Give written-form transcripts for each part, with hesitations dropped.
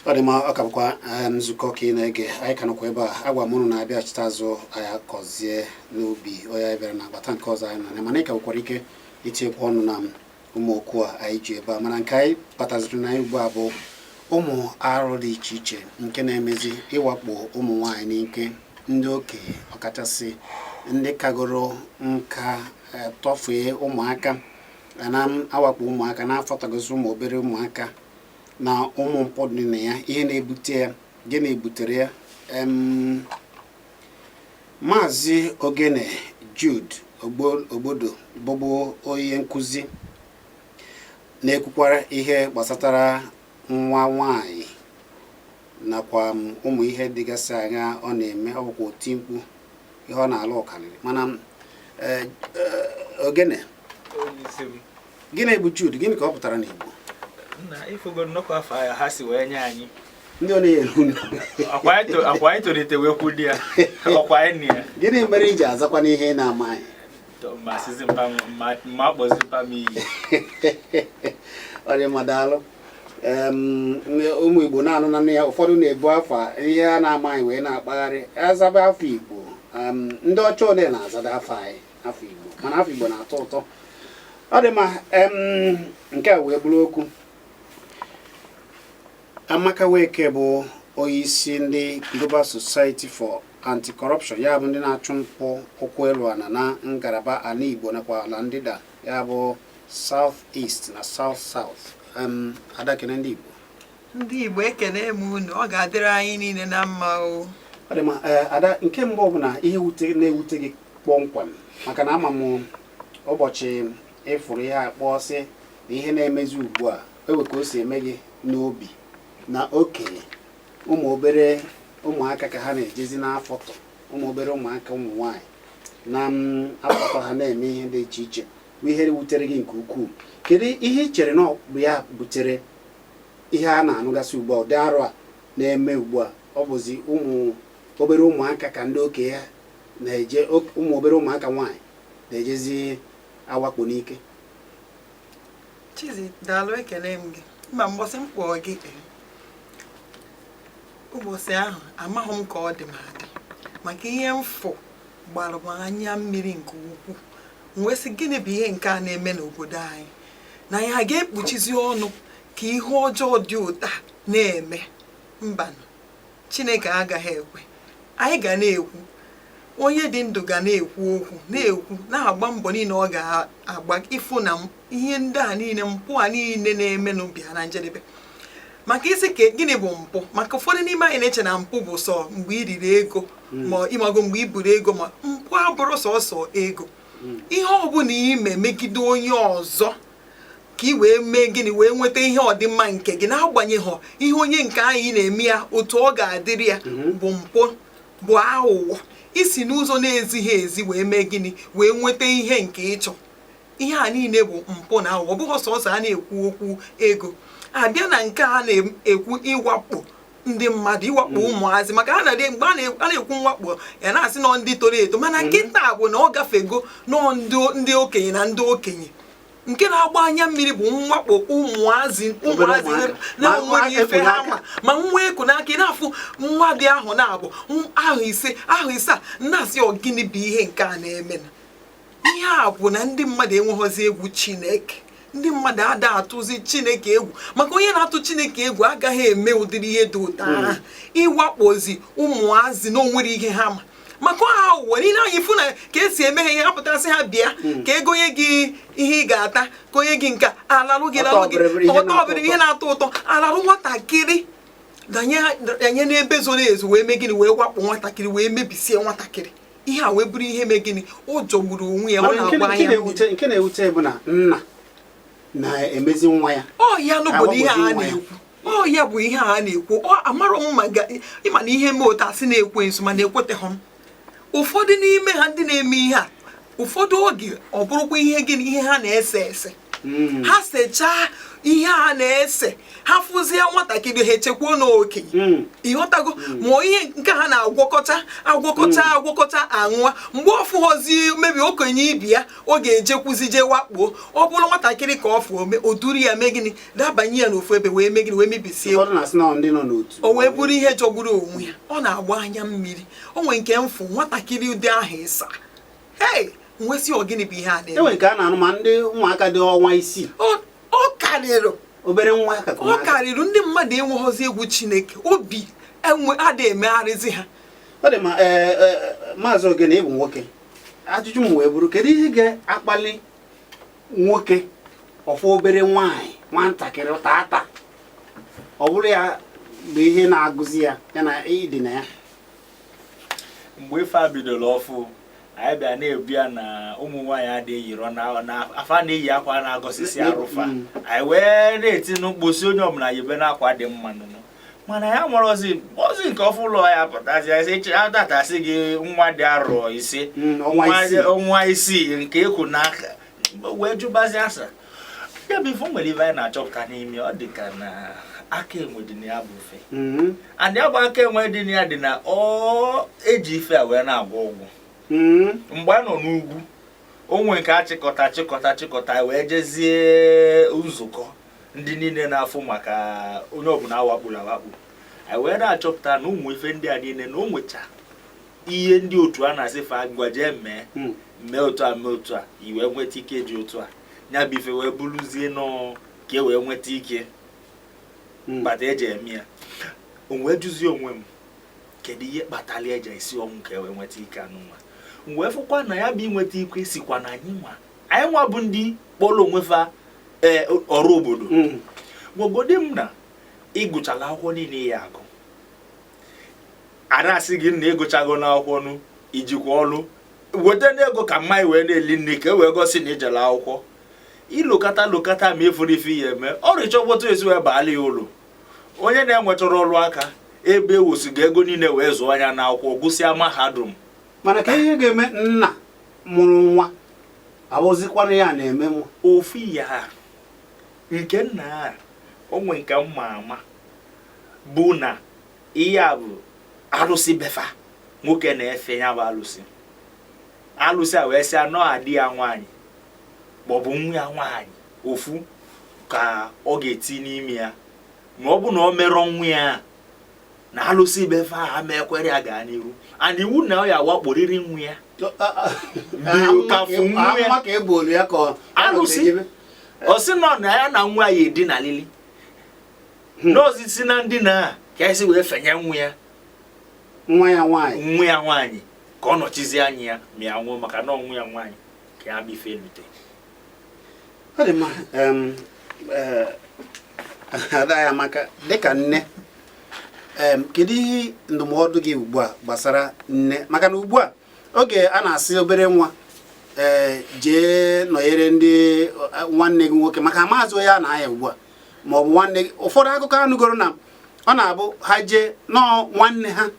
Ọ dị mma. Ọ ka bụkwa nzukọ ka ị na-ege. Anyị ka nọkwa ebe a. Agwa m ụnụ na-abịachite azụ, anyị akọzie n'ubi onye anyị bịara na agbata nke ọzọ anyị nọ, mana ị ka nwekwara ike itinyekwa ọnụ na ụmụ okwu a anyị ji ebe a. Mana nke anyị bataziri na anyị ugbu a bụ ụmụ arụ dị iche iche nke na-emezi ịwakpo ụmụ nwaanyị n'ike, ndị okenye, ọkachasị ndị kagoro nka, tọfee ụmụaka, na-awakpo ụmụaka, na-afọtagosi ụmụ obere ụmụaka na ụmụ mpụ dị na ya. Ihe na-ebute ya, gịnị butere ya? Maazị Ogene Jude Ogbodo bụbu onye nkụzi na-ekwukwara ihe gbasatara nwa nwanyị nakwa ụmụ ihe dịgasị anya ọ na-eme. Ọ bụkwa oti mkpu, ihe ọ na-alụ ọkarịrị. Mana Ogene, gịnị bụ Jude? Gịnị ka ọ pụtara n'Igbo? Na ifugo nnọkọ afọ ahụ ha si wee nye anyị. Ndị ọ na-eru. Akwa anyị tolite wee kwu di ya, ọkwa anyị na ya. Gịnị mere iji azakwa n'ihe ị na-amaghị? Ma asịzi mpa ma akpọzi mpa m iyi. Ọ dị mma, daalụ. Ụmụ Igbo na-anụ na ya, ụfọdụ na-ebu afa ihe a na-amaghị wee na-akpagharị azaba afọ Igbo. Ndị ọcha ole na-azada afọ anyị, afọ Igbo, mana afọ Igbo na-atọ ụtọ. Ọ dị mma. Nke a wee bụrụ okwu. Amaka Weke bụ onye isi ndị Global Society for Anti-Corruption, ya bụ ndị na-achụ mpụ ụkwụ elu ala na ngalaba ala Igbo nakwa ala ndịda, ya bụ South East na South South. Ada, kene ndị Igbo. Ndị Igbo, ekene m unu. Ọ ga-adịrị anyị niile na mma o. Ọ dị mma. Ada, nke mbụ bụ na ihe na-ewute gị kpọmkwem, maka na ama m ụbọchị ịfụrụ ihe a kpọọ sị na ihe na-emezi ugbu a, ewe ka o si eme gị n'obi na okenye, ụmụ obere ụmụaka ka ha na-ejezi n'afọtọ, ụmụ obere ụmụaka, ụmụ nwanyị na afọtọ ha na-eme ihe dị iche iche, bụ ihe wutere gị nke ukwuu. Kedu ihe ị chere na ọ bụ ya butere ihe a na-anụgasị ugbu a, ụdị arụ a na-eme ugbu a? Ọ bụzi ụmụ obere ụmụaka ka ndị okenye na-eje, ụmụ obere ụmụaka nwaanyị na-ejezi awakpo n'ike. Chizi, daalụ, ekele m gị. Ma mbọsị m kpọọ gị, ụbọchị ahụ amaghị m ka ọ dị m adị, maka ihe mfụ gbara m anya mmiri nke ukwuu. M wee sị, gịnị bụ ihe nke a na-eme n'obodo anyị, na anyị a ga-ekpuchizi ọnụ ka ihe ọjọọ dị ụta na-eme? Mbanụ, Chineke agaghị ekwe. Anyị ga na-ekwu, onye dị ndụ ga na-ekwu okwu, na-ekwu, na-agba mbọ niile ọ ga-agba ịfụ na ihe ndị a niile, mpụ a niile na-emenụ bịa na njedebe. Maka isi ka gịnị bụ mpụ? Maka ụfọdụ n'ime anyị na-eche na mpụ bụ sọ mgbe i riri ego, ma ịmago mgbe i buru ego. Ma mpụ abụrụ sọsọ ego. Ihe ọbụla ime megide onye ọzọ ka ị wee mee gịnị, wee nweta ihe ọdịmma nke gị, n'agbanyeghị ihe onye nke anyị na-eme ya, otu ọ ga-adịrị ya, bụ mpụ, bụ aghụghọ. Isi n'ụzọ na-ezighị ezi wee mee gịnị, wee nweta ihe nke ịchọ. Ihe a niile bụ mpụ na aghụghọ. Ọ bụghị sọsọ a na-ekwu okwu ego. Abịa na nke a na-ekwu ịwakpo ndị mmadụ, ịwakpo ụmụazị, maka a na-adị mgbe a na-ekwu mwakpo ya, na-asị nọ ndị toro eto, mana nkịta bụ na ọ gafego nọ ndị okenye na ndị okenye. Nke na-agba anya mmiri bụ mwakpo ụmụazị, ụmụazị na-enweghị ife ha ma, ma nwa eku n'aka. Ị na-afụ nwa dị ahụ na-abụ ahụ 5, ahụ 7, na-asị, ọ gịnị bụ ihe nke a na-eme? Na ihe a bụ na ndị mmadụ enweghịzi egwu Chineke. Ndị mmadụ ada atụzi Chineke egwu, maka onye na-atụ Chineke egwu agaghị eme ụdịrị ihe dị ụtọ ahụ, ịwakpozi ụmụazị na onwere ihe ha ma. Maka aghụghọ niile anyị fụ na ka esi eme ha ihe, apụtasị ha bịa ka ego nye gị ihe ị ga-ata, ka onye gị nke alalụ gị, lalụ gị ọtọ ọbịrị, ihe na-atọ ụtọ, alalụ nwatakịrị danye n'ebe zoro ezo, wee mee gịnị, wee wakpo nwatakịrị, wee mebisie nwatakịrị. Ihe a wee bụrụ ihe mee gịnị, o jọgburu onwe ya. Ọ na-agba anya. Nke na-ewute bụ na nna na-emezi nwa ya. Ọ ya n'obodo, ihe a na-ekwu, ọ ya bụ ihe a na-ekwu. Ọ amarọ m ma ịma na ihe mee otu asị na-ekwe nso, mana ekweteghị m. Ụfọdụ n'ime ha ndị na-eme ihe a, ụfọdụ oge ọ bụrụkwa ihe gịnị, ihe ha na-ese ese. Ha sechaa ihe a na-ese, ha fụzie nwatakịrị, ha echekwuo n'okenye. Ịghọtago? Ma ihe nke ha na-agwọkọta agwọkọta agwọkọta aṅụa, mgbe ọ fụghọzi mebi okenye ibi ya, ọ ga-ejekwuzi jee wakpuo. Ọ bụrụ nwatakịrị ka ọ fụ, ome o duru ya mee gịnị, dabanye ya n'ofu ebe, wee mee gịnị, wee mebisie. Ụfọdụ na-asị na ọ ndị nọ n'otu. O wee bụrụ ihe jọgburu onwe ya. Ọ na-agba anya mmiri. O nwee nke mfụ nwatakịrị ụdị ahụ ịsa hei, nwesị ọ gịnị bụ ihe a na-eme? Enwere nke a na-anụ ma ndị ụmụaka dị ọnwa 6. Ọ karịrị. Obere nwa ka Ọ karịrị. Ndị mmadụ enweghọzi egwu Chineke, obi enwe ada emegharịzi ha. Ọ dị ma ee, ee, Maazị Ogene, ịbụ nwoke, ajụjụ m wee bụrụ, kedu ihe ga-akpali nwoke ọfụ obere nwaanyị, nwatakịrị tata, ọ bụrụ ya bụ ihe na-agụzi ya, ya na ịdị na ya? Mgbe ife a bidoro ọfụ, anyị bịa na-ebu ya na ụmụ nwaanyị adịghị eyiro na afa na-eyi akwa na-agọsisi arụfa. Anyị wee na-eti mkpu si onye ọbụla yibe n'akwa dị mma nụnụ, mana ya nwere ozi ozi nke ọfụ ụlọ ya pụtazi ya sị atatasị gị nwa dị arọ 5. Ọnwa 6. Ọnwa 6 nke ịkwụ n'aka wee jụbazi asa ya bụ ife. O nwere ife anyị na-achọpụta n'ime ọ dị ka na aka enwe dị na ya bụ ofe, and ya bụ aka enwe dị na ya dị na ọ eji ife a wee na-agwọ ọgwụ. Mgbe a nọ n'ugwu, onwe nke achịkọta achịkọta achịkọta wee jezie nzukọ ndị niile na-afụ maka onye ọbụla awakpuru awakpu, anyị wee na-achọpụta na ụmụ ife ndị a niile na o nwecha ihe ndị otu a na-asị fa ngwa jee mee, mee otu a, mee otu a, i wee nweta ike dị otu a, ya bụ ife wee bụrụzie nọọ ka e wee nweta ike kpata eji eme ya. O wee jụzie onwe m, kedu ihe kpatara eji esi ọnwụ ka e wee nweta ike anụnwa? M wee fụkwa na ya bụ inweta ike sikwa na anyị nwa, anyị nwa bụ ndị kpọrọ onwe fa ee ọrụ obodo. Gwagodi m na ịgụchala akwụkwọ niile ya agụ, a na-asị gị na ịgụchago n'akwụkwọ nụ, ijikwa ọrụ weta n'ego ka mma wee na-eli nri ka e wee gosi na ijele akwụkwọ. Ilokata lokata ma efuru ife ya eme ọrụ ịchọkpọta esi wee baala ya ụlọ. Onye na-enwetara ọrụ aka ebe ewusigo ego niile wee zụọ anya n'akwụkwọ, gụsịa mahadum. Mana ka ihe ga-eme nna mụrụ nwa abụzikwana ya na-eme nwa? Ofu ya nke nna a, onwe nke mma ama bụ na ihe a bụ alụsị befa nwoke na-efe, ya bụ alụsị. Alụsị a wee sị anọ adị ya nwaanyị maọbụ nwa ya nwaanyị ofu ka ọ ga-eti n'ime ya, ma ọ bụ na ọ merọ nwa ya na alụsị befa a ma ekwere ya gaa n'iru, and iwu na ọ ya awakporiri nwa ya. Ka fụ nwa ya. Nwa ka e bolu ya ka ọ Alụsị. Ọ sị nọ na ya na nwa ya edinalili n'ozi si na ndina a ka esi wee fenye nwa ya. Nwa ya nwaanyị. Nwa ya nwaanyị ka ọ nọchizie anya ya ma ya nwụọ, maka na ọ nwa ya nwaanyị ka ya bụ ife elute. Ọ dị mma. Ada ya maka dịka nne, kedu ihe ndụmọdụ gị ugbu a gbasara nne? Maka na ugbu a oge a na-asị obere nwa ee jee nọnyere ndị nwanne gị nwoke, maka maazị onye a na-aya ugbu a ma ọ bụ nwanne gị. Ụfọdụ akụkọ anụgoro na ọ na-abụ ha jee nọọ nwanne ha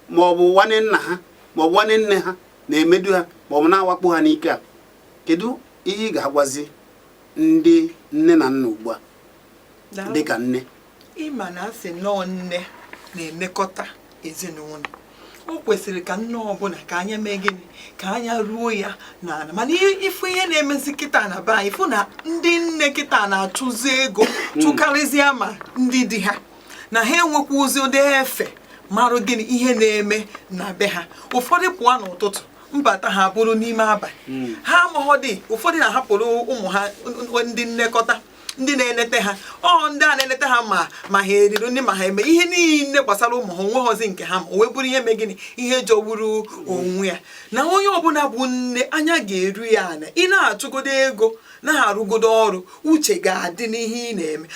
ma ọ bụ nwanne nna ha ma ọ bụ nwanne nne ha na-emedu ha ma ọ bụ na-awakpo ha n'ike a. Kedu ihe ị ga-agwazi ndị nne na nna ugbu a dịka nne? Ịma na asị nnọọ nne na-elekọta ezinụlọ, o kwesịrị ka nne ọbụla ka anya mee gịnị, ka anya ruo ya n'ala. Mana ịfụ ihe na-emezi kịta na be anyị, ịfụ na ndị nne kịta na-achụzi ego chụkarịzịa ma ndị di ha, na ha enwekwa ụzi ụdị efe marụ gịnị ihe na-eme na be ha. Ụfọdụ pụọ n'ụtụtụ, mbata ha bụrụ n'ime abalị. Ha amaghọdị. Ụfọdụ na-ahapụrụ ụmụ ha ndị nlekọta, ndị na-enete ha. Ọ ndị a na-enete ha ma ha eriri nri, ma ha eme ihe niile gbasara ụmụ ha, onweghọzi nke ha. Ma o wee bụrụ ihe mee gịnị, ihe jọgburu onwe ya na onye ọbụla bụ nne, anya ga-eru ya ala. Ị na-achụgodo ego, na-arụgodo ọrụ, uche ga-adị n'ihe ị na-eme.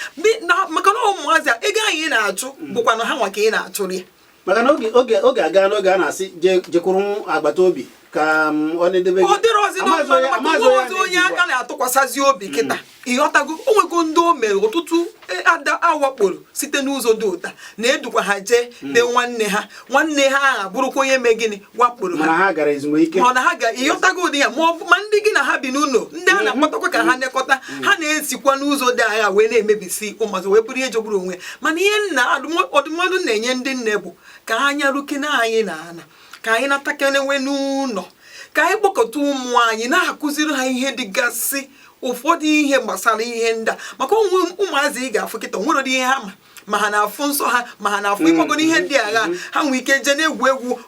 Maka na ụmụazị a, ego anyị ị na-achụ bụkwanụ ha nwa ka ị na-achụrụ ya. Maka na oge aga n'oge a na-asị jekwuru agbata obi ka ọ na-edebe gị. Ọ dịrọzi. Amaghịzi n'ọzọ maka amaghịzi onwe ozi onye onye na-eji aka na-atụkwasịzi obi kịta. Ịghọtago? O nwego ndị o mere ọtụtụ. ada awakporo site n'ụzọ dị ụta na-edukwa ha jee be nwanne ha, nwanne ha ahụ bụrụkwa onye mee gịnị, wakporo Mana ha. ha gara ezumike. Ma ọ na ha ga ịghọtago ụdị ya, ma ọ bụ ma ndị gị na ha bi n'ụlọ, ndị a na-akpọtakwa ka ha nekọta ha, na-esikwa n'ụzọ dị agha wee na-emebisi ụmụazị, wee bụrụ ihe jọgburu onwe ya. Mana ihe nna ọdụmọdụ na-enye ndị nne bụ ka ha nyarukene anyị na ana, ka anyị natakenewe n'ụlọ, ka anyị kpọkọta ụmụ anyị, na-akụziri ha ihe dịgasị, ụfọdụ ihe gbasara ihe ndị a, maka onwe ụmụazị ị ga-afụ kịta onwere ụdị ihe ha ma, ma ha na-afụ nsọ ha, ma ha na-afụ ịkpọgoro ihe ndị agha. Ha nwee ike jee na-egwu egwu,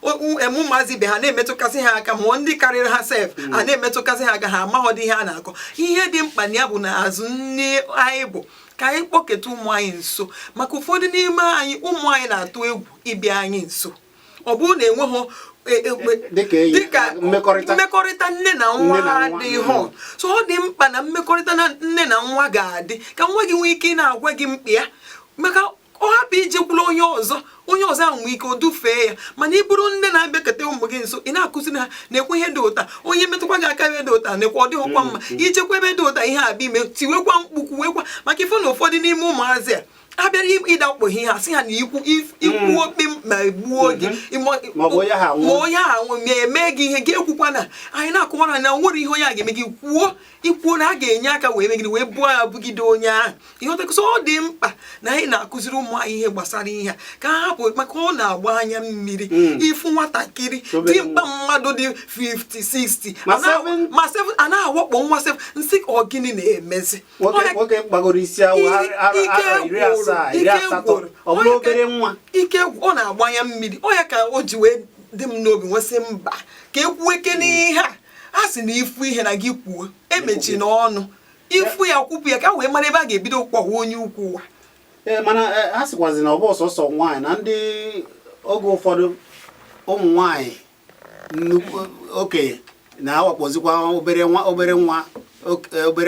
eme ụmụazị ibe ha na-emetụkasị ha aka, ma ndị karịrị ha sef a na-emetụkasị ha aka, ha amaghọdị ihe a na-akọ. Ihe dị mkpa na ya bụ na azụ nne anyị bụ ka anyị kpọketa ụmụ anyị nso, maka ụfọdụ n'ime anyị, ụmụ anyị na-atụ egwu ịbịa anyị nso. Ọ bụrụ na enweghị Dịka enyi, dịka mmekọrịta. Mmekọrịta nne na nwa Nne na nwa, adịghọ. So ọ dị mkpa na mmekọrịta na nne na nwa ga-adị, ka nwa gị nwee ike ị na-agwa gị mkpa ya, maka ọ hapụ ijekwuru onye ọzọ, onye ọzọ ahụ nwee ike o dufee ya. Mana ị bụrụ nne na-abịakọta ụmụ gị nso, ị na-akụziri ha na-ekwe ihe dị ụta, onye metụkwa gị aka ebe dị ụta, nekwa ọ dịghịkwa mma, ijekwa ebe dị ụta, ihe abịa ime, tiwekwa mkpu, kwuwekwa, maka ife na ụfọdụ n'ime ụmụazị a abịara ịdakpọ ihe, ha sị ha na ikwu ikwu okpe ma egbuo gị. Ma ọ bụ onye ahụ anwụọ. Ma onye ahụ anwụ ma eme gị ihe gị, ekwukwa na anyị na-akọwara na nwere ihe onye a ga-eme gị, kwuo ikwuo na a ga-enye aka wee megide wee buo ya bugide onye ahụ. Ihe ọtakọsọ, ọ dị mkpa na anyị na-akụziri ụmụ anyị ihe gbasara ihe a, ka ha hapụ, maka ọ na-agba anya mmiri ịfụ nwatakịrị Obere dimkpa mmadụ dị 50, 60 Ma seven- ma 7 a na-awakpo nwa 7, nsị ọ gịnị na-emezi? Nwoke nwoke gbagoro isi awọ Ike iri gwụrụ, asaa iri ike asatọ gwụrụ. ọ bụrụ obere nwa. Ike ọ na-agbanya mmiri ọ ya ka o ji wee dị m n'obi nwesị mba ka ekwueke n'ihe a. A sị na ifu ihe na gị kwuo, emechi n'ọnụ, ifu ya kwupụ ya, ka a wee mara ebe a ga-ebido kwawa onye ukwu ụwa. Ee, mana ha sịkwazi na ọ bụ sọsọ nwaanyị na ndị oge ụfọdụ ụmụ nwaanyị nnukwu okenye na-awakpozikwa obere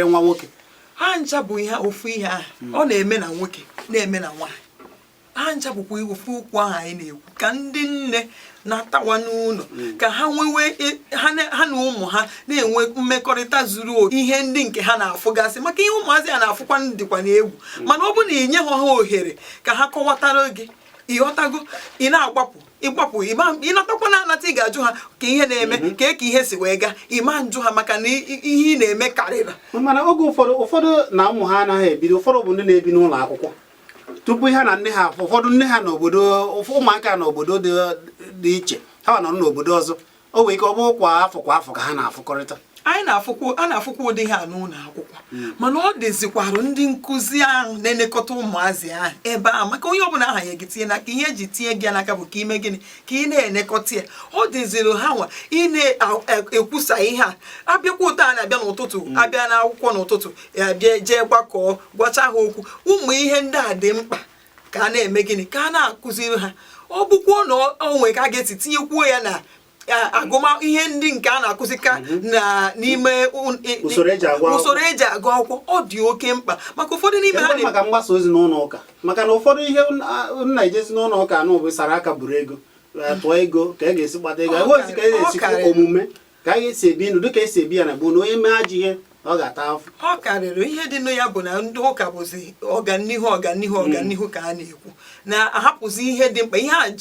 nwa nwoke. Ha ncha bụ ihe ofu ihe ahụ ọ na-eme na nwoke na-eme na nwaanyị. Ha ncha bụkwa ofu okwu ahụ anyị na-ekwu, ka ndị nne na-atawa n'ụlọ, ka ha nwewe ha na ụmụ ha na-enwe mmekọrịta zuru oke, ihe ndị nke ha na-afụgasị, maka ihe ụmụazị a na-afụkwa dịkwa n'egwu. Mana ọ bụ na ị nye ha ohere ka ha kọwatara gị, ịghọtago, ị na-agbapụ ịgbapụ, ịnatakwa na anata, ị ga-ajụ ha ka ihe na-eme ka ihe si wee gaa, ịma njụ ha, maka na ihe ị na-eme karịrị. Mana oge ụfọdụ, ụfọdụ na ụmụ ha anaghị ebido. Ụfọdụ bụ ndị na-ebi n'ụlọ akwụkwọ tupu ha na nne ha, ụfọdụ nne ha n'obodo, ụmụaka n'obodo dị iche, ha nọ n'obodo ọzọ. O nwere ike ọ bụ kwa afọ kwa afọ ka ha na-afụkọrịta. Anyị na-afụkwa, a na-afụkwa ụdị ha n'ụlọ akwụkwọ, mana ọ dịzikwarụ ndị nkụzi ahụ na-elekọta ụmụazị ahụ ebe ahụ, maka onye ọbụla aha ya gị tinye n'aka, ihe eji tinye gị n'aka bụ ka ime gịnị, ka ị na-elekọta ya. Ọ dịziri ha nwa ị na-ekwusa ihe a. Abịakwa ụtọ a na-abịa n'ụtụtụ, abịa n'akwụkwọ n'ụtụtụ, abịa jee gbakọọ gwacha ha okwu. Ụmụ ihe ndị a dị mkpa ka a na-eme gịnị, ka a na-akụziri ha. Ọ bụkwuo na o nwere ka a ga-esi tinyekwuo ya na agụma ihe ndị nke a na-akụzi ka na n'ime Usoro eji agụ akwụkwọ. Usoro eji agụ akwụkwọ, ọ dị oke mkpa, maka ụfọdụ n'ime ha Kedụ maka mgbasa ozi n'ụlọ ụka? Maka na ụfọdụ ihe nna ejezi n'ụlọ ụka anụ bụ sara aka buru ego, tụọ ego ka e ga-esi kpata ego, Ọ ebe ozi ka e karịrị, ọ ga-esi karịrị. omume ka a ga-esi ebi ndụ dịka esi ebi ya na gboo, na onye mee ajọ ihe ọ ga-ata afụ. Ọ karịrị. Ihe dị nụ ya bụ na ndị ụka bụzi ọganihu, ọganihu, ọganihu ka a na-ekwu, na-ahapụzi ihe dị mkpa, ihe a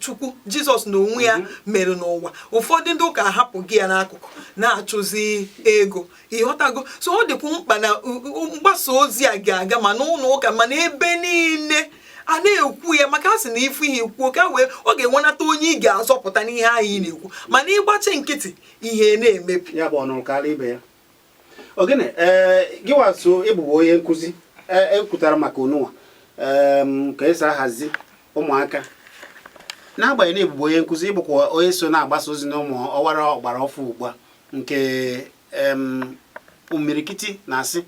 Chukwu Jizọs na onwe ya mere n'ụwa. Ụfọdụ ndị ụka ahapụghị ya n'akụkụ na-achụzi ego, ịghọtago? So ọ dịkwa mkpa na mgbasa ozi a ga-aga ma n'ụlọ ụka ma n'ebe niile a na-ekwu ya, maka a sị na ifu ihe kwuo ka wee ọ ga-enwenata onye ị ga-azọpụta n'ihe ahụ ị na-ekwu. Mana ịgbachi nkịtị, ihe na-emebi. Ya bụ ọnụrụ karịa ibe ya. Ogene, ee, gịwa so ịbụbụ onye nkụzi, ee, ekwutara maka onunwa ka esi ahazi ụmụaka. N'agbanyeghị na ịbụbụ onye nkụzi, ịbụkwa onye so na-agbasa ozi na ụmụ ọwara ọgbara ọfụ ugbu a, nke umirikiti na-asị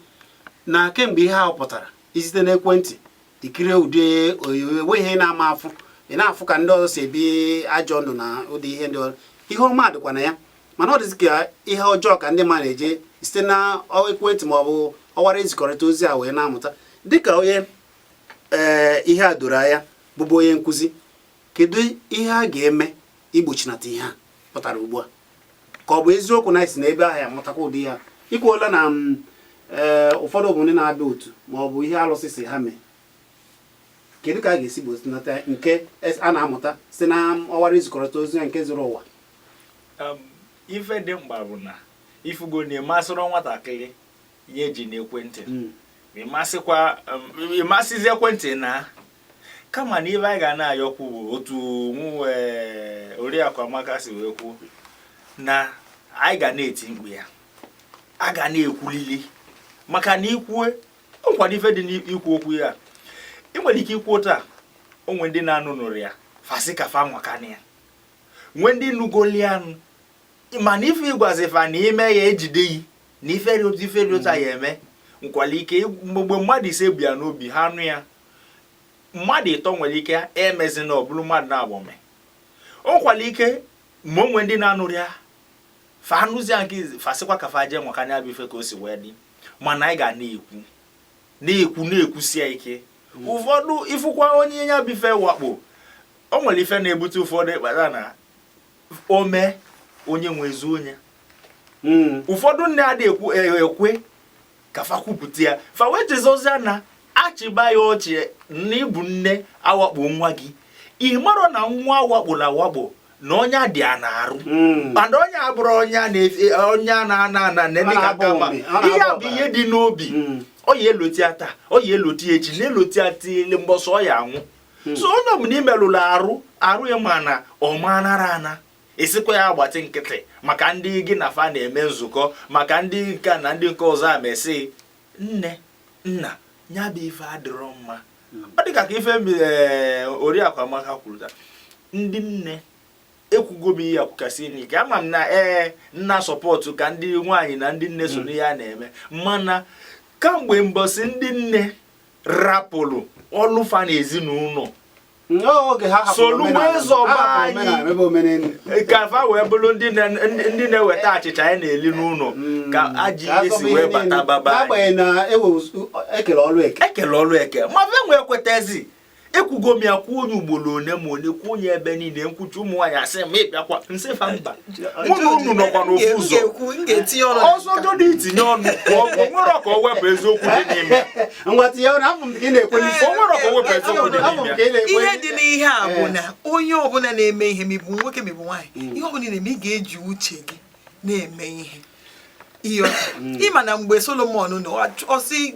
na kemgbe ihe ahụ pụtara isite n'ekwentị ikiri ụdị onyonyo, enweghị ihe na-ama afụ, ị na-afụ ka ndị ọzọ si ebi ajọ ndụ na ụdị ihe ndị ọzọ. Ihe ọma dịkwa na ya, mana ọ dịzị ka ihe ọjọọ ka ndị mmadụ na-eje site na ekwentị ma ọ bụ ọwara ezikọrịta ozi a wee na-amụta. Dịka onye ee ihe a doro anya bụbụ onye nkụzi, kedu ihe a ga-eme igbochi ihe a pụtara ugbu a, ka ọ bụ eziokwu na esi n'ebe ahụ amụtakwa ụdị ya ikwuola na m ee ụfọdụ bụ ndị na-abịa otu ma ọ bụ ihe alụsị si ha mee? Kedu ka a ga-esi gbosinata nke a na-amụta site na ọwara izikọrịta ozi ya nke zuru ụwa? Ife dị mkpa bụ na ifugo na ịmasịrọ nwatakịrị ihe eji n'ekwentị, ịmasịkwa ịmasịzi ekwentị na kama na ife anyị ga na-ayọkwu bụ otu mụ Oriakụ Amaka si wee kwuo na anyị ga na-eti mkpu ya, a ga na-ekwulili, maka na ikwue nkwado ife dị n'ikwu okwu ya, ị nwere ike ikwu taa onwe ndị na-anụ nụrụ ya fasị ka fa nwakana ya, nwee ndị nugolianụ, mana ife ịgwazi fa na ime ya ejide yi na ife dị otu ife dị otu a ya eme nkwale ike. Mgbe mmadụ 5 bu ya n'obi ha nụ ya, mmadụ 3 nwere ike emezi na ọ bụrụ mmadụ na-agbome o nkwale ike. Ma onwe ndị na-anụrụ ya fa anụzia nke izi, fa sịkwa ka fa jee nwakana ya bụ ife ka o si wee dị. Mana anyị ga na-ekwu na-ekwu na-ekwusie ike. Ụfọdụ ifụkwa onye ya bụ ife wakpo, o nwere ife na-ebute ụfọdụ ịkpata na ome onye nwe ezu onye. Ụfọdụ nne adịghị ekwu ekwe ka fa kwupụta ya, fa wee chezọzịa na achịba ya ọchị na ịbụ nne awakpo nwa gị. Ị marọ na nwa awakporo awakpo na ọnya dị a na-arụ, mana onye abụrụ onye a na-efe onye a na-ana ana na Ọ dịka na-abụ kama ome, ọ na-abụ ihe a bụ ọbara. ihe dị n'obi. Ọ ya eloti ya taa, ọ ya eloti echi, na-eloti ya tiele mbọsọ ọ ya anwụ. So onye ọbụla imerụrụ arụ arụ ya, ma na ọ ma nara ana esikwa ya agbatị nkịtị maka ndị gị na fa na-eme nzukọ, maka ndị nke a na ndị nke ọzọ a mesị nne nna ya bụ ife adịrọ mma. Ọ dịka ka ife Oriakụ Amaka kwuru taa, ndị nne ekwugo m ihe akwụkasị n'ike. Ama m na ee nna support ka ndị nwaanyị na ndị nne so n'ihe a na-eme, mana kamgbe mbọsị ndị nne rapụrụ ọlụfa na ezinụlọ Oge ha hapụrụ Solu omenala, wee zọba ha hapụrụ anyị. omenala ebe omenelu. Ka fa wee bụrụ ndị na-eweta achịcha anyị na-eli n'ụlọ, ka ajọ Ka ihe si azọba ihe wee niile. bata baba anyị. N'agbanyeghị na ewe ekele ọrụ eke. Ekele ọrụ eke, ma fe nwee kwetazi. Ekwugo m ya, kwuo onye ugboro one ma one, kwuo onye ebe niile nkwuchi ụmụ nwaanyị asị m ịbịakwa nsị fa mba, mụ na unu nọkwa n'ofu ụzọ. M ga-etinye ọnụ na Ọzọ godo itinye ọnụ ka ọ nwere ka ọ wepụ eziokwu dị n'ime. Ngwa, tinye ọnụ, afọ m ka ị na-ekwe n'isi. O nwere ka o wepụ eziokwu dị Afọ m n'ime. ka ị na-ekwe. Ihe dị n'ihe a bụ na onye ọbụla na-eme ihe, ma ị bụ nwoke ma ị bụ nwaanyị, ihe ọbụla ị na-eme, ị ga-eji uche gị na-eme ihe. Ihe ịma na mgbe Solomon nọ, ọ sị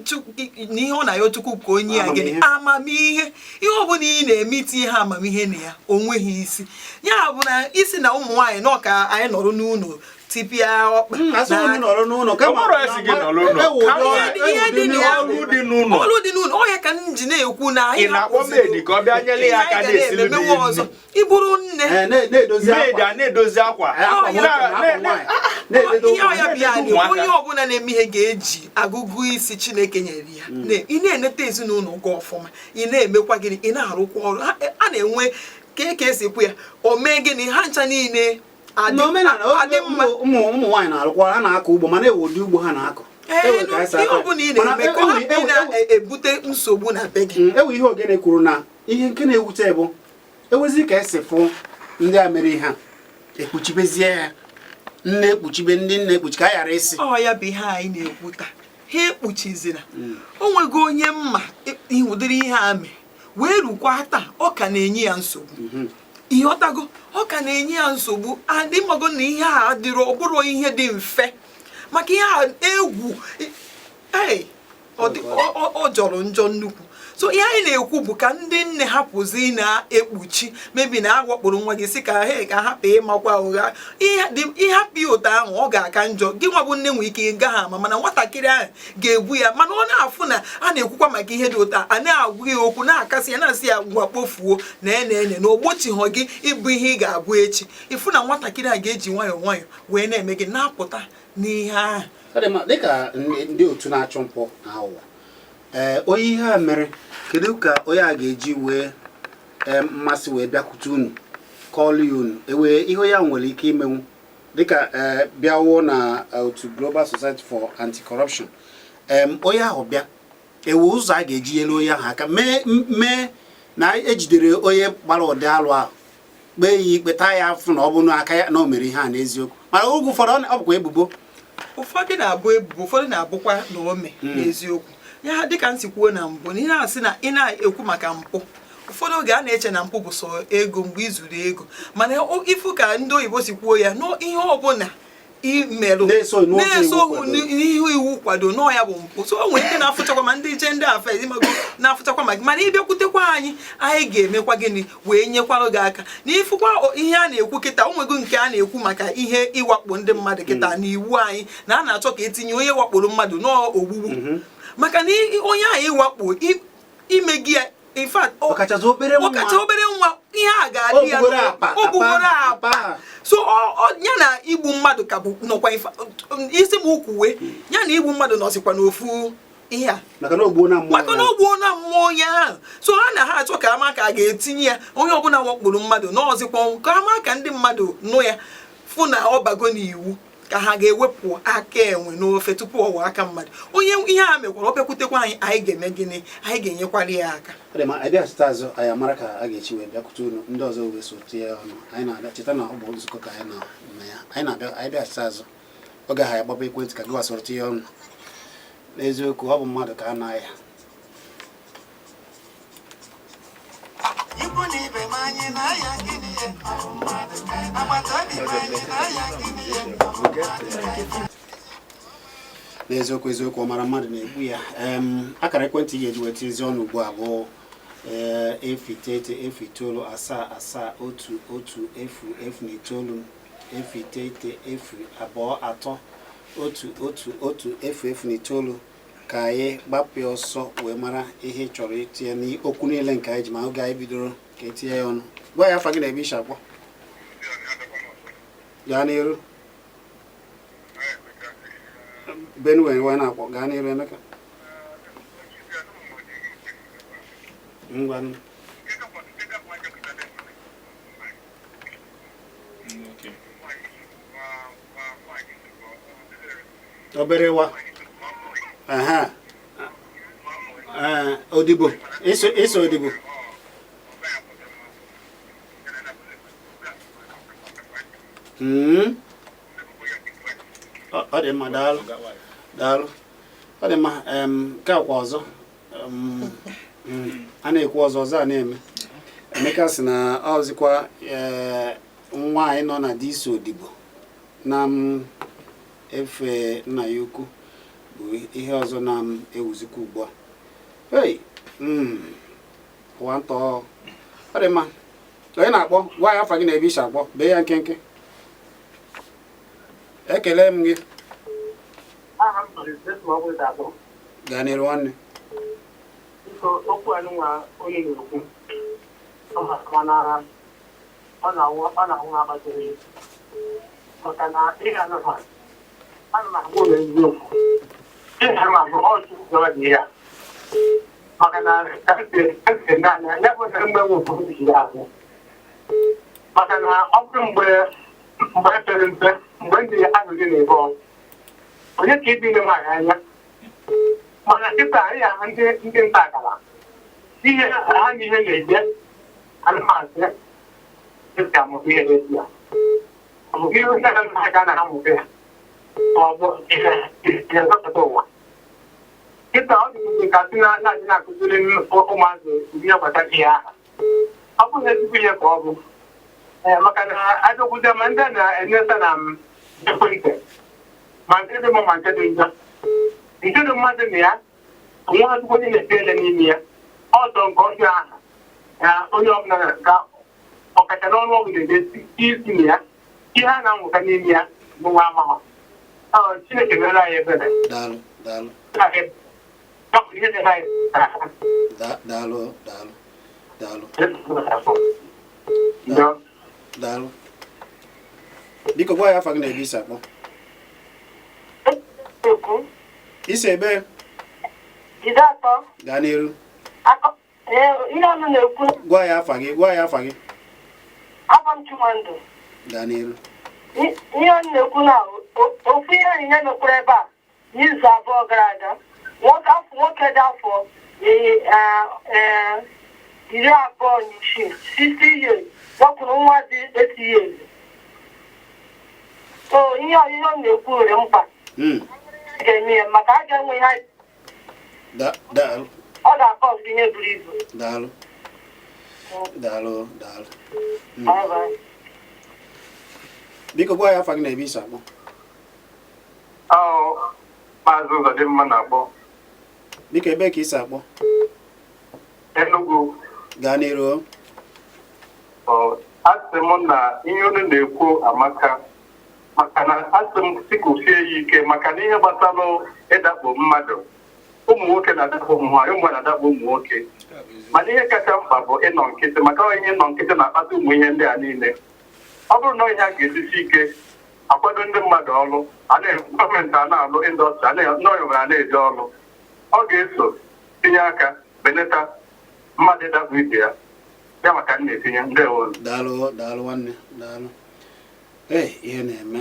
na ihe ọ na-ayọ Chukwu ka onye ya gịnị? Amamihe. Ihe ọbụla ị na-eme, itinye ha amamihe na ya, o nweghị isi. Ya bụ na isi na ụmụ nwaanyị nọ ka anyị nọrọ n'ụlọ tipịa ọkpa. Asị unu nọrọ n'ụlọ kama Ọ bụrụ esi gị nọrọ n'ụlọ. ewu ụdị Kama ihe dị na ya ọrụ dị n'ụlọ. Ọrụ dị n'ụlọ, ọ ya ka m ji na-ekwu na anyị Ị na-akpọ hapụziri maid ka ọ bịa nyere ya aka ihe anyị ga na-esiri na-eme gị mewe nri. ọzọ ịbụrụ nne. Na-edozi Maid akwa. a na-edozi akwa. Akwa nwoke na akwa nwaanyị. Na-edodo Ihe ọ ya bịa na-edodo dị ụmụaka. onye ọbụla na-eme ihe ga-eji agụgụ isi Chineke nyere ya. Ị na-eneta ezinụlọ gị ọfụma, ị na-emekwa gịnị, ị na-arụkwa ọrụ. A na-enwe ka ka esi ekwu ya, o mee gịnị, ha ncha niile adị N'omenala adị mma. ụmụ nwaanyị na-arụkwa, ha na-akọ ugbo, mana ewu ụdị ugbo ha na-akọ. Ewe ka anyị si ihe akọ ya. ọbụla ị Mana na-eme ka ọ hapụ ị na-ebute nsogbu na be gị. Ewe ihe Ogene kwuru na ihe nke na-ewute bụ ewezi ka esi fụ ndị a mere ihe a, ekpuchibezie ya, nne ekpuchibe, ndị nne ekpuchi ka a ghara ịsị. Ọ ya bụ ihe anyị na-ekwu taa, ha ekpuchizina. O nwego onye mma ụdịrị ihe a mee wee rukwa taa, ọ ka na-enye ya nsogbu. Ịghọtago? Ọ ka na-enye ya nsogbu. Adịmago na ihe a adịrọ, ọ bụrụ ihe dị mfe, maka ihe a egwu ee ọ jọrọ njọ nnukwu. So ihe anyị na-ekwu bụ ka ndị nne hapụzi na-ekpuchi mebi na awakporo nwa gị, si ka he ka hapụ ịmakwa ụgha. Ịhapụ ya ụtọ ahụ, ọ ga-aka njọ. Gị nwa bụ nne nwere ike ịga ha ama, mana nwatakịrị ahụ ga-ebu ya. Mana ọ na-afụ na a na-ekwukwa maka ihe dị ụtọ a, na-agwa ya okwu, na-akasị ya, na-asị ya ngwa kpofuo na ene ene na ogbochighọ gị ịbụ ihe ị ga-abụ echi. Ịfụ na nwatakịrị a ga-eji nwayọọ nwayọọ wee na-eme gị na-apụta n'ihe ahụ. Ọ dị mma. Dịka ndị otu na-achụ mpụ na aghụghọ, ee, onye ihe a mere, kedu ka onye a ga-eji wee mmasị wee bịakwute unu, kọọlụ ya unu, ewee ihe onye a nwere ike imenwu dịka bịawuo na otu Global Society for Anti-Corruption? Onye ahụ bịa, ewe ụzọ a ga-eji nyere onye ahụ aka mee na ejidere onye gbara ụdị alụ ahụ, kpee ya ikpe, taa ya afụ na ọ bụ n'aka ya na o mere ihe a n'eziokwu? Mana oge ụfọdụ ọ bụkwa ebubo. Ụfọdụ na-abụ ebubo, ụfọdụ na-abụkwa na ome n'eziokwu ya. Dịka m si kwuo na mbụ, na ị na-asị na ị na-ekwu maka mpụ. Ụfọdụ oge a na-eche na mpụ bụ sọ ego mgbe i zuru ego, mana ifu ka ndị oyibo si kwuo ya n'ihe ọbụla imerụ Na-esoghị n'ụzọ iwu na-esoghị kwadoro. n'ihe iwu kwado nọọ ya bụ mpụ. So o nwere ndị na-afụchakwa ma ndị gender affairs ịmago na-afụchakwa ma, mana ịbịakwutekwa anyị, anyị ga-emekwa gịnị wee nyekwarụ gị aka na ịfụkwa ihe a na-ekwu kịta. O nwego nke a na-ekwu maka ihe ịwakpo ndị mmadụ kịta na iwu anyị na a na-achọ ka etinye onye wakporo mmadụ n'ogbugbu, maka na onye ahụ ịwakpo ime gị ya, in fact, ọkachasị obere nwa. Ọkacha obere nwa, ihe a ga-adị ya O bugoro apa, o bugoro apa, apa. Apa. So ya na igbu mmadụ ka bụ nọkwa isi m ukwuwe ya na igbu mmadụ nọzikwa n'ofu ihe a. Maka na o gbuo na mmụọ Maka na ya. o gbuo na mmụọ ya ahụ. So ha na ha achọ ka ama ka a ga-etinye ya onye ọbụla wakporo mmadụ n'ọzikwa ọnwụ, ka ama ka ndị mmadụ nụ ya fụ na ọ bago n'iwu, ka ha ga-ewepụ aka enwe n'ofe tupu ọ wee aka mmadụ. Onye ihe a mekwara, ọ bịakwutekwa anyị, anyị ga-eme gịnị? Anyị ga-enyekwara ya aka. Ọ dị mma. Anyị bịachite azụ, anyị amara ka a ga-echi wee bịakwute unu ndị ọzọ wee so tinye ọnụ. Anyị na-abịa. Cheta na ọ bụ nzukọ ka anyị nọ na ya. Anyị na-abịa. Anyị bịachite azụ oge ahụ, anyị gbaba ekwentị ka gị wasoro tinye ọnụ. N'eziokwu, ọ bụ mmadụ ka a na-aya. Ikwu na ibe m, anyị na-aya gịnị ya? Agbata obi m, anyị na-aya gịnị ya? N'eziokwu, eziokwu, ọ mara mmadụ na-egbu ya. Akara ekwentị ị ga-eji weta ezi ọnụ ugbu a bụ 0 9 0 7 7 1 1 0 0 9, 0 9 0 2 3 1 1 1 0 0 9, ka anyị gbapụ ya ọsọ wee mara ihe ị chọrọ itinye n'okwu niile nke anyị ji ma oge anyị bidoro ka etinye ya ọnụ. Gwa ya afa gị na ebe isi akpọ. Gaa n'iru. Benue wee na-akpọ. Gaa n'iru, Emeka. Ngwa. Okay. Obere wa aha. Ee, odibo iso iso odibo. Ọ dị mma, daalụ, daalụ. Ọ dị mma. Nke a kwa ọzọ. A na-ekwu ọzọ ọzọ a na-eme. Emeka sị na ọzịkwa ee, nwaanyị nọ na di iso odibo na m efe nna ya ukwu bụ ihe ọzọ na m ewuzikwa ugbu a. Hey, ụwa ntọ. Ọ dị mma. Onye na-akpọ, gwa ya afa gị na ebe isi akpọ. Bee ya nkenke. Ekele m gị. Aha m bụ Eze Abụ. Gaa n'iru, nwanne. Biko, okwu anụnwa onye na-ekwu, ọ mana ọ na-awụ akpata oyi, maka na ihe anụnwa ana m agwa ụlọ eziokwu, ihe anụnwa bụ ọchụ gawa dị ya, maka na ese naanị ya bụ na mgbe nwe ụfọdụ ji ya ahụ, maka na ọ bụrụ mgbe e pere mpe, mgbe ndị ahụ dị na-ebe onye ka ibi ile nwaanyị anya, mana kịta anyị ahụ ndị nta akara ihe ha na ihe na-eje anụmanụ esi amụta ihe n'ezi ya, ọ bụ ihe ndị aka na amụta ya, ma ọ bụ ihe ihe nzọpụta ụwa. Kịta ọ dị ka si na na-adị na-akụziri ụmụazị ihe gbasara ihe aha. Ọ bụghị ezigbo ihe ka ọ bụ. Ee, maka na abịakwuzie ma ndị a na-enyeta na m ekwentị, ma nke dị mma ma nke dị njọ, nke dị mmadụ na ya onwe ezigbo onye na-ete ele n'ime ya ọzọ nke ọjọọ ahụ ya onye ọbụla ka ọkacha n'ọnụ ọgwụ na-ede isi na ya ihe a na-amụta n'ime ya bụ nwa amahọ. Ọ Chineke mere anyị ebere. Daalụ, daalụ. Ihe dị anyị. Daalụ, daalụ, daalụ. Daalụ. Biko, gwa ya afa gị na ebe isi akpọ. Ekwu. Isi ebe? Jide atọ. Gaa n'iru. Akọ ee, ihe ọnụ na-ekwu. Gwa ya afa gị, gwa ya afa gị. Afa m Chimandụ. Gaa n'iru. Ihe ọnụ na-ekwu na ofu ihe onyinye mekwara ebe a n'izu 2 gara aga, nwoke afọ nwoke dị afọ 26, 60 years, wakpuru nwa dị 8 years. So ihe ọ na-ekwu nwere mkpa. A ga-eme ya maka a ga-enwe ihe Daalụ. Ọ ga-akọ ọzọ ihe buru ibu. Daalụ. Daalụ, daalụ. Bye bye. Biko gwa ya afa gị na ebe i si akpọ. Ahụ Maazị Ụzọdịmma na-akpọ. Biko ebee ka i si akpọ? Enugu. Gaa n'iru. Ọ, asị m na ihe unu na-ekwu amaka, maka na asị m sị kwusie ya ike, maka na ihe gbasara ịdakpo mmadụ, ụmụ nwoke na-adakpo ụmụ nwaanyị, ụmụ nwaanyị na-adakpo ụmụ nwoke, mana ihe kacha mkpa bụ ịnọ nkịtị, maka ọ ihe ịnọ nkịtị na-akpata ụmụ ihe ndị a niile. Ọ bụrụ na ihe a ga-esisi ike akwado ndị mmadụ ọrụ, gọọmenti a na-alụ industry, n'ọyọbara na-eje ọrụ, ọ ga-eso tinye aka benata mmadụ ịdakpo ibe ya. Ya maka m na-etinye. Ndewo. Daalụ, daalụ nwanne, daalụ. Ee, ihe na-eme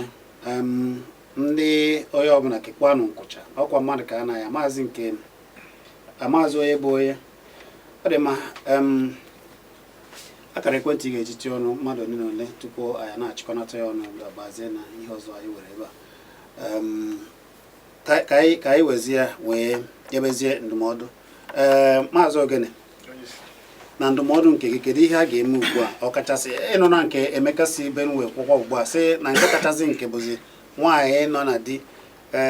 ndị onye ọbụla kekwanụ nkwụcha ọkwa mmadụ ka a na ya maazị nke amaazị onye bụ onye ọ dị mma. Akara ekwentị ị ga-eji tie ọnụ mmadụ ole na ole tupu anyị na-achịkọnata ya ọnụ, gbazie na ihe ọzọ anyị were ebe a. Ka anyị wezie wee nyebezie ndụmọdụ. Ee, Maazị Ogene, na ndụmọdụ nke gị, kedu ihe a ga-eme ugbu a, ọkachasị ịnụ na nke Emeka si Benue kwụkwọ ugbu a, sị na nke kachasị nke bụzi nwaanyị nọ na di,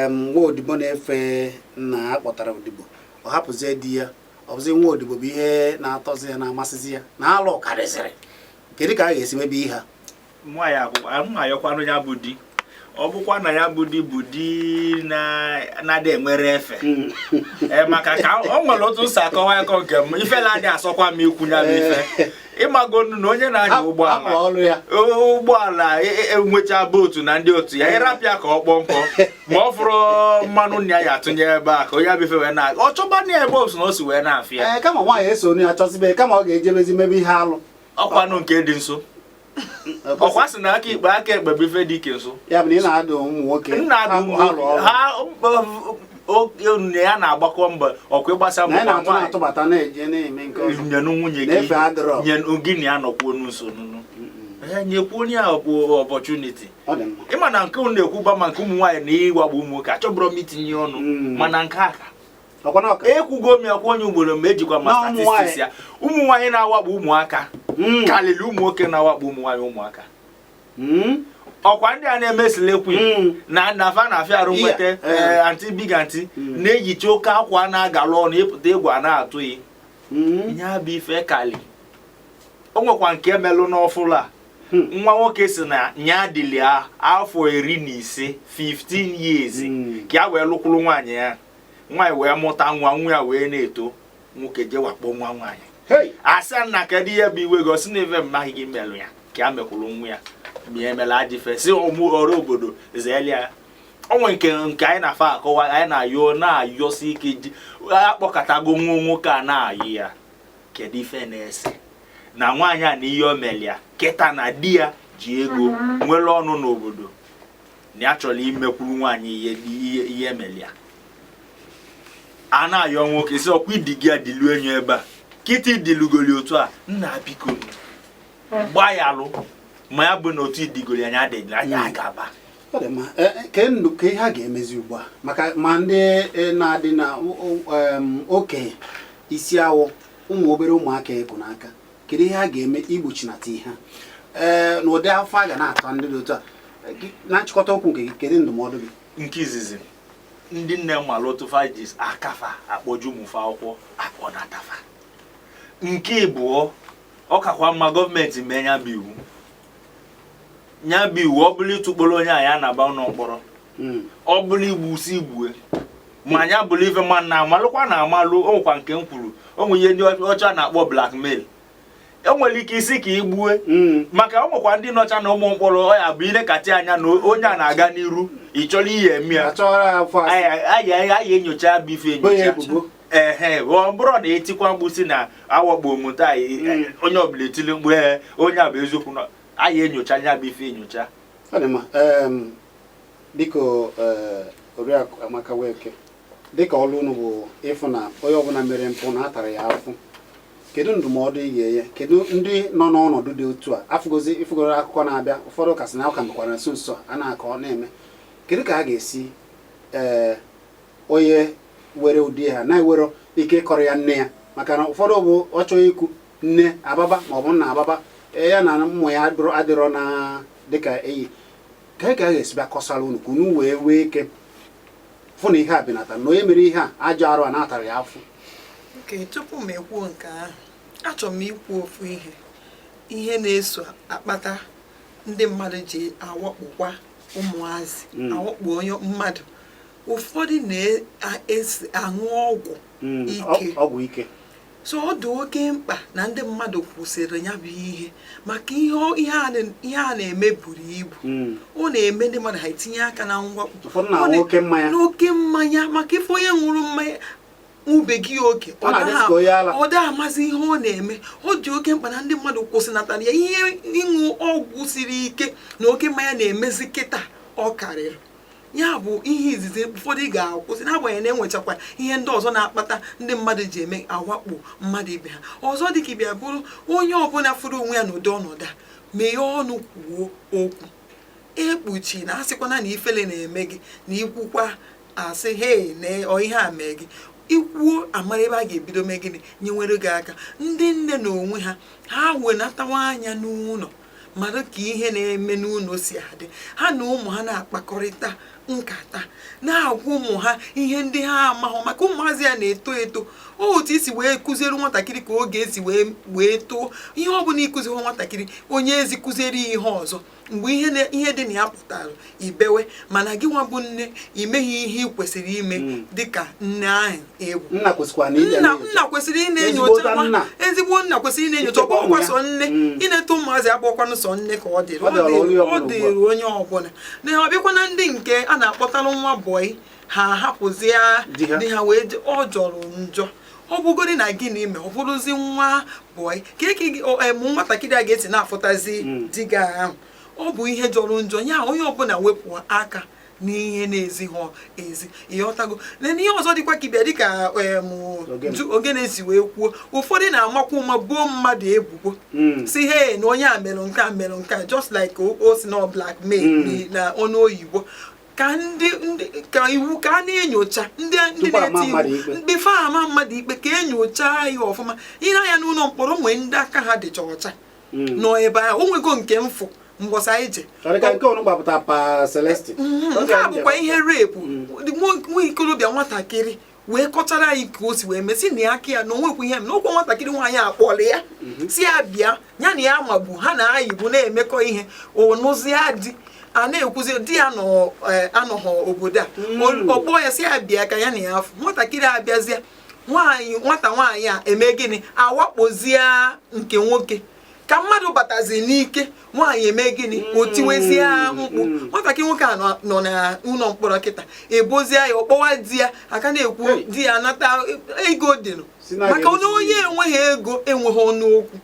nwa odibo na-efe nna ha kpọtara odibo, ọ hapụzie di ya, ọ bụzi nwa odibo bụ ihe na-atọzi ya, na-amasịzi ya, na alụ karịsịrị. Kedu ka a ga-esi mebe ihe a? Nwaanyị akwụkwọ m ayọkwanụ ya bụ di, ọ bụkwa na ya bụ di bụ di na-adị enwere efe. Ee, maka ka o nwere otu nsi akọwa akọ nke m, ifela adị asọkwa m ikwu ya bụ ife. Ịmagonu na onye na-anya ụgbọala ọrụ ya ụgbọala enwecha bootu na ndị otu ya, ịrapịa ka ọ kpọọ nkọ, ma ọ fụrụ mmanụ nna ya atụnye ebe a ka onye bụ ife wee na ọ chọba na ebe otu na o si wee na-afịa. Ee, kama nwaanyị eso ya achọzibe, kama ọ ga-ejebezi mebe ihe alụ. Ọkwanụ nke dị nso, ọkwa sị na aka ikpe aka ekpe bụ ife dị ike nso. Ya bụ na ị na-adụ ụmụ nwoke nna adụ ha lụọ ọrụ. Ha oke ya na-agbakọ mbọ ọkwa ịgbasa na ị mbọ na-atụ nwaanyị na-atụbata na-eje na-eme nke ọzọ. Nyenụ nwunye gị. Na-efe adịrọ. Nyenụ gị na ya nọkwuo n'nso nụnụ, nyekwuo onye ahụ bụ opportunity. Ọ dị mma. Ịma na nke unu na-ekwu ba ma nke ụmụ nwaanyị na ịwagbu ụmụ nwoke, achọbụrụ m itinye ọnụ, mana nke a ka ọkwa na ọka ekwugo m ya kwa onye ugboro ma ejikwa ma Na ụmụ statistics ya, ụmụ nwaanyị na-awakpo ụmụaka karịrị ụmụ nwoke na-awakpo ụmụ nwaanyị ụmụaka. Ọkwa ndị a na-eme slay queen na nafa na-afịa arụ nweta. Aunty, big aunty na-eyicha oke akwa na-agala ọnụ, ịpụta egwu a na-atụghị ya bụ ife kali. O nwekwa nke melụ n'ọfụlụ a, nwa nwoke si na nya dịlị afọ 15, 15 years, ka ya wee lụkwuru nwaanyị ya, nwaanyị wee mụta nwa, nwa ya wee na-eto, nwoke jee wakpo nwa nwaanyị. Hey! Asị nna, kedu ihe bụ iwe gị? Ọ sị na ife mmaghị gị melụ ya ka ya mekwuru nwa ya, ma ya emela ajọ ife, si ụmụ ọrụ obodo zeeli ya. Onwe nke anyị na-afa akọwa, anyị na-ayọ na-ayọsi ike ji akpọkọtago nwa nwoke a na-ayị ya, kedu ife na-ese na nwaanyị a na ihe o mere ya kịta, na di ya ji ego nwere ọnụ n'obodo, na ya chọrọ imekwuru nwaanyị ihe ihe ihe mere ya. A na-ayọ nwoke si ọkwa idi gị adilu enyo ebe a kịta, idilugoli otu a, nna biko gbayalụ, ma ya bụ na otu idigoli anya adịghị anya agaba. Ọ dị mma. Ke ndụ ka ihe a ga-emezi ugbu a, maka ma ndị na-adị na okenye isi awọ, ụmụ obere ụmụaka eku n'aka, kedu ihe a ga-eme igbochi ihe a, ee, na ụdị afọ a ga na-atọ ndị dị otu a? Na nchịkọta okwu nke gị, kedu ndụmọdụ gị? Nke izizi, ndị nne malụ otu fa ji akafa akpọju ụmụfa akwụkwọ akpọnatafa. Nke ịbụọ, ọ kakwa mma gọọmenti mee ya bụ iwu, ya bụ iwu, ọ bụrụ ịtụkpọrọ onye a ya na-aba ụlọ mkpọrọ, ọ bụrụ igbu si igbue, ma ya bụrụ ife ma na amalụkwa na amalụ. O nwekwa nke m kwuru, o nwere ihe ndị ọcha na-akpọ blackmail, e nwere ike isi ka igbue, maka o nwekwa ndị nọcha na ụmụ mkpọrọ, ọ ya bụ ilekatị anya na onye a na-aga n'iru, ị chọrọ ihe eme ya. Achọrọ ya afọ asị. Anyị enyocha bụ ife bo ya enyocha ebubo. Ehe, ọ bụrụ na etikwa mkpu si na awakpo m taa, onye ọbụla etili mkpu, ee, onye a bụ eziokwu na anyị enyocha ya bụ ife enyocha. Ọ dị mma. Biko, Oriakụ Amaka Weke, dịka ọrụ unu bụ ịfụ na onye ọbụla mere mpụ na atara ya afụ, kedu ndụmọdụ ị ga-enye? Kedu ndị nọ n'ọnọdụ dị otu a afụgozi ịfụgoro akụkọ na-abịa, ụfọdụ kasị na ụka mekwara nso nso a na-akọ na-eme, kedu ka a ga-esi, ee, onye were ụdị ha na-ewero ike ịkọrọ ya nne ya, maka na ụfọdụ bụ ọ chọọ ikwu Nne ababa maọbụ nna ababa, ya na ụmụ ya adịrọ na dịka enyi ka a ga-esi bịa kọsara unu ka unu wee wee ike fụ na ihe a benata, na onye mere ihe a, ajọ arụ a, na-atara ya afụ. Nke tupu m ekwuo nke ahụ, achọrọ m ikwu ofu ihe. Ihe na-eso akpata ndị mmadụ ji awakpokwa ụmụazị, awakpo onye mmadụ, ụfọdụ na-esi aṅụ ọgwụ ike. Ọgwụ ike. So ọ dị oke mkpa na ndị mmadụ kwụsịrị ya bụ ihe, maka ihe a na-eme buru ibu. Ọ na-eme ndị mmadụ ha etinye aka na mwakpo. Ụfọdụ na-aṅụ oke mmanya. N'oke mmanya, maka ife onye ṅụrụ mmanya ṅụbeghị oke, Ọ na-adị ka onye ala. ọ dị amazi ihe ọ na-eme. Ọ dị oke mkpa na ndị mmadụ kwụsịnatara ya. Ihe ịṅụ ọgwụ siri ike na oke mmanya na-emezi kịta, ọ karịrị. Ya bụ ihe izizi ụfọdụ ga-akwụsị, n'agbanyeghị na enwechakwa ihe ndị ọzọ na-akpata ndị mmadụ ji eme awakpo mmadụ ibe ha. Ọzọ dịka ịbịa bụrụ, onye ọbụla fụrụ onwe ya n'ụdị ọnọdụ a, meghee ọnụ kwuo okwu. Ekpuchi na asịkwana na ifele na-eme gị na ikwukwa asị hei na ọ ihe a mee gị. Ikwuo, amara ebe a ga-ebido mee gịnị, nyewere gị aka. Ndị nne na onwe ha, ha wenatawa anya n'ụlọ, mara ka ihe na-eme n'ụlọ si adị. Ha na ụmụ ha na-akpakọrịta nkata, na-agwa ụmụ ha ihe ndị ha amahụ, maka ụmụazị ya na-eto eto. Otu isi wee kụziere nwatakịrị ka oge esi wee too. Ihe ọ bụla ịkụziri nwatakịrị, onye ezi kụziere ya ihe ọzọ, mgbe ihe dị na ya pụtara ibewe. Mana gị nwa bụ nne, imeghi ihe ị kwesịrị ime dịka nne ahụ egwu. Nna kwesịkwara na ịbịa Nna, na-enyocha. nna kwesịrị ị Ezigbo na-enyocha nwa. nna. Ezigbo nna kwesịrị ị na-enyocha. Ichekwa ụmụ Ọgbakwa ya. sọ nne ịna-eto ụmụazị, agbakwanụ sọ nne ka ọ dịrị. Ọ dịrị onye ọ ọbụla ugbu a. dịrị onye ọbụla. Na ọ bịakwa na ndị nke a na-akpọtalụ nwa bọyị, ha ahapụzie Di ha. di ha wee ọ jọrọ njọ. Ọ bụgodi na gịnị ime, ọ bụrụzi nwa bọyị ka eke nwatakịrị a ga-esi na-afụtazi di gị ahụ, ọ bụ ihe jọrọ njọ. Ya onye ọbụla wepụ aka n'ihe na-ezighi ezi. Ịghọtago? Na ihe ọzọ dịkwa ka ịbịa, dịka Ogene. Ogene si wee kwuo, ụfọdụ na-amakwa ụma buo mmadụ ebubo, si hey, na onye a mere nke a, mere nke a, just like o si na blackmail na ọnụ oyibo. Ka ndị ka iwu ka a na-enyocha ndị Tupu ama na-eti mmadụ iwu ikpe. Before ama mmadụ ikpe, ka enyocha ya ọfụma. Ile anya n'ụlọ mkpọrọ, nwee ndị aka ha dịcha ọcha nọ ebe ahụ. O nwego nke mfụ mbọsa anyị je. Ọ dị ka nke ọnụ gbapụta pa Celestine. Nke a bụkwa ihe rape. Nwa ikorobịa nwatakịrị wee kọchara anyị ka o si wee mesị na aka ya na onwekwa ihe na okwu. Nwatakịrị nwaanyị akpọrọ ya, si ya bịa, ya na ya magbu ha na-ayịbụ na-emekọ ihe. Onụzia di a na-ekwuzi di ya nọ, anọghọ obodo a. Ọ kpọọ ya, si ya bịa ka ya na ya afụ. Nwatakịrị abịazie, nwaanyị, nwata nwaanyị a eme gịnị? Awakpozie nke nwoke. Ka mmadụ batazi n'ike, nwaanyị eme gịnị? O tiwezie mkpu. Nwatakịrị nwoke a nọ na ụlọ mkpọrọ kịta. Ebozie ya, ọkpọwa di ya aka na-ekwu. Hey. Di ya anata ego dịnụ Si na maka ga-eresi onye enweghị ego enweghị ọnụ okwu.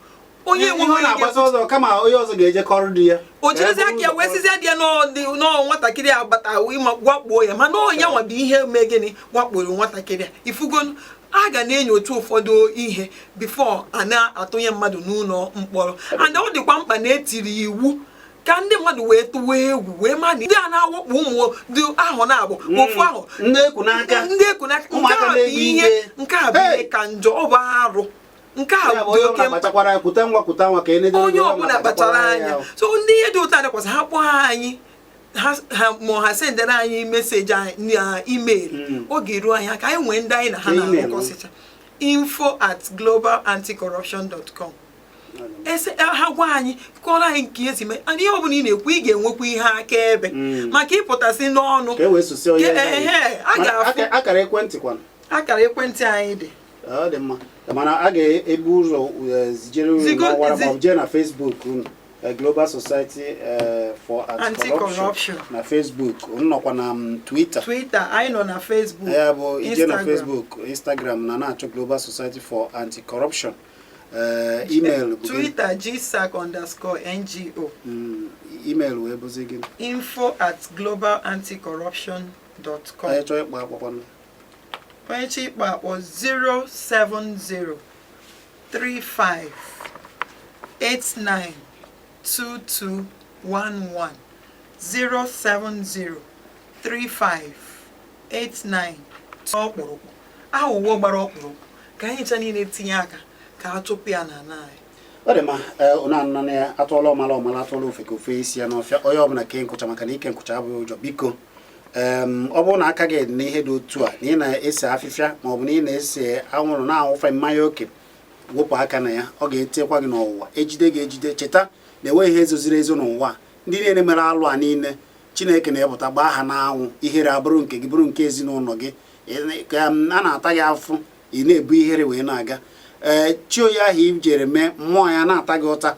Onye Ihe enweghị ọ onye na-agbasa ọzọ, kama onye ọzọ ga-eje kọrọ di ya. O jirizi aka ya wee sizie di ya n'ọ nwatakịrị agbata ịma wakpuo ya. Mana ọnya nwa bụ ihe mee gịnị? Wakporo nwatakịrị a. Ifugonu, a ga na-enyocha ụfọdụ ihe before a na-atụnye mmadụ n'ụlọ mkpọrọ. And ọ dịkwa mkpa na etiri iwu ka ndị mmadụ wee tụwa egwu, wee ma na ndị a na-awakpo ụmụ dị ahụ na-abụ ofu ahụ. Ndị eku n'aka. Ndị eku n'aka. Nke Ụmụaka a bụ na-egbu ihe igwe. nke a bụ Hey! ihe ka njọ. Ọ bụ arụ. Nke a Ya bụ dị onye oke ọbụla mkpa. kpachakwara ya, kwute nwa, kwute nwa ka e nedo. Onye ọbụla kpachara anya. So ndị ihe dị ụtọ adakwasị ha, kpọọ anyị, ha ma ha sendere anyị message anyị na email. Ọ ga-eru anyị aka. Anyị nwee ndị anyị na ha Email. na-arụkọsịcha. info@globalanticorruption.com. Ese ha gwa anyị, kọrọ anyị nke esi mee. And ihe ọbụla ị na-ekwu, ị ga-enwekwa ihe akaebe, maka ịpụtasị n'ọnụ Ka e wee sosie onye Ehe, a Mana ga-afụ. Akara ekwentị kwanụ? Akara ekwentị anyị dị. Ọ dị mma, mana a ga-ebu ụzọ zijere unu n'ọwara ma ọ bụ jee na Facebook unu, Global Society for Anti-Corruption Anti-Corruption. na Facebook. Unu nọkwa na Twitter. Twitter, anyị nọ na Facebook. Ya bụ ije na Instagram. Facebook, Instagram na na-achọ Global Society for Anti-Corruption. Email bụ gịnị? Twitter, gsac_ngo. Email wee bụzi gịnị? info@globalanticorruption.com. Onye chọọ ịkpọ akpọkwanụ? Onye chọ ịkpọ akpọ, 070 35 89 2211, 070 35 89. Ọkpụrụkpụ aghụghọ gbara ọkpụrụkpụ, ka anyị ncha niile tinye aka. Ka a chụpụ ya na ana anyị. Ọ dị mma. Ee, ụnụ anụna na ya atụọla ọmala ọmala, atụọla ofeke ofe isi ya n'ọfịa. Onye ọbụla kee nkụcha, maka na ike nkụcha abụghị ụjọ. Biko, ọ bụrụ na aka gị dị n'ihe dị otu a, na ị na-ese afịfịa maọbụ na ị na-ese anwụrụ, na-awụfe mmanya oke, wepụ aka na ya. Ọ ga-etinyekwa gị n'ọwụwa, ejide gị ejide. Cheta na enweghị ihe zoziri ezo n'ụwa a. Ndị niile mere alụ a niile, Chineke na-epụta gbaa ha n'anwụ. Ihere abụrụ nke gị, bụrụ nke ezinụlọ gị. Ka a na-ata gị afụfụ, ị na-ebu ihere wee na-aga. Ee, chi oyi ahụ i jere mee mmụọ ya na-ata gị ụta.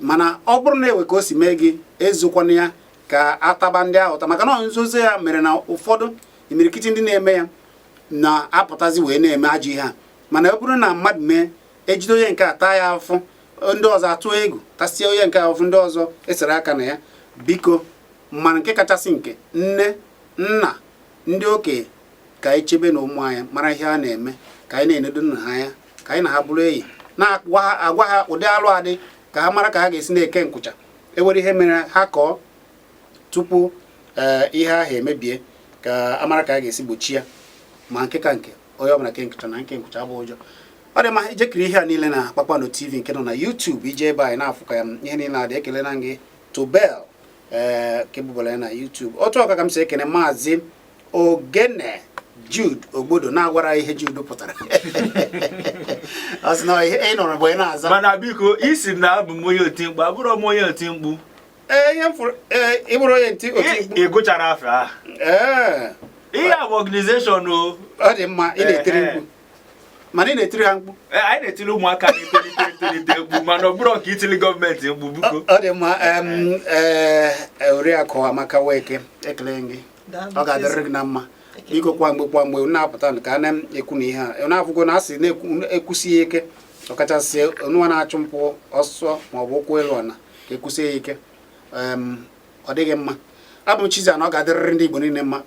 Mana ọ bụrụ na ewe ka o si mee gị, ezokwana ya ka ataba ndị ahụ ụta, maka na nzozo ya mere na ụfọdụ imirikiti ndị na-eme ya na-apụtazi wee na-eme ajọ ihe a. Mana ọ bụrụ na mmadụ mee, ejide onye nke a taa ya afụfụ, ndị ọzọ atụ egwu, tasie onye nke afụfụ, ndị ọzọ esere aka na ya. Biko, mana nke kachasị nke, nne, nna, ndị okenye, ka anyị chebe na ụmụ anyị mara ihe a na-eme, ka anyị na-enedo nna ha anya, ka anyị na ha bụrụ enyi, na-agwa ha, agwa ha ụdị alụ adị, ka ha mara ka ha ga-esi na-eke nkwụcha. Ewere ihe mere ha kọọ tupu ee ihe ahụ emebie, ka amara ka a ga-esi gbochi ya. Ma nke ka nke, onye ọbụla ke nkwụcha na nke nkwụcha abụ ụjọ. Ọ dị mma. Ijekiri ihe a niile na Kpakpando TV nke nọ na YouTube, ije ebe anyị na-afụ ka ya ihe niile adị. Ekele na gị Tobel, ee, nke bubara ya na YouTube. Otu ọka ka m si ekene Maazị Ogene Jude Ogbodo, na-agwara ihe Jude pụtara. Ọ sị na ihe ị nụrụ bụ ị na-aza. Mana biko, isi na abụ m onye oti mkpu, abụrọ m onye oti mkpu. Ee, ihe m fụrụ, ee, ị bụrụ onye oti mkpu. Ị gụchara afọ a? Ee. Ihe a bụ organization o. Ọ dị mma. Ị na-etiri mkpu, mana ị na-etiri ha mkpu. Ee, anyị na-etiri ụmụaka na-etolite etolite mkpu, mana ọ bụrụ nke itili gọọmenti mkpu, biko. Ọ dị mma. Ee, Oriakụ Amaka Weke, ekele gị. Daalụ. Ọ ga-adịrịrị gị na mma. Biko, kwa mgbe kwa mgbe na-apụta ka a na-ekwu na ihe a na-afụgo na asị na-ekwusi ya ike, ọkachasị onụwa na-achụ mpụ ọsọ maọbụ ụkwụ elu ọna, ka ekwusie ya ike. Ọ dịghị mma. Abụ m Chizi na ọ ga-adịrịrị ndị Igbo niile mma.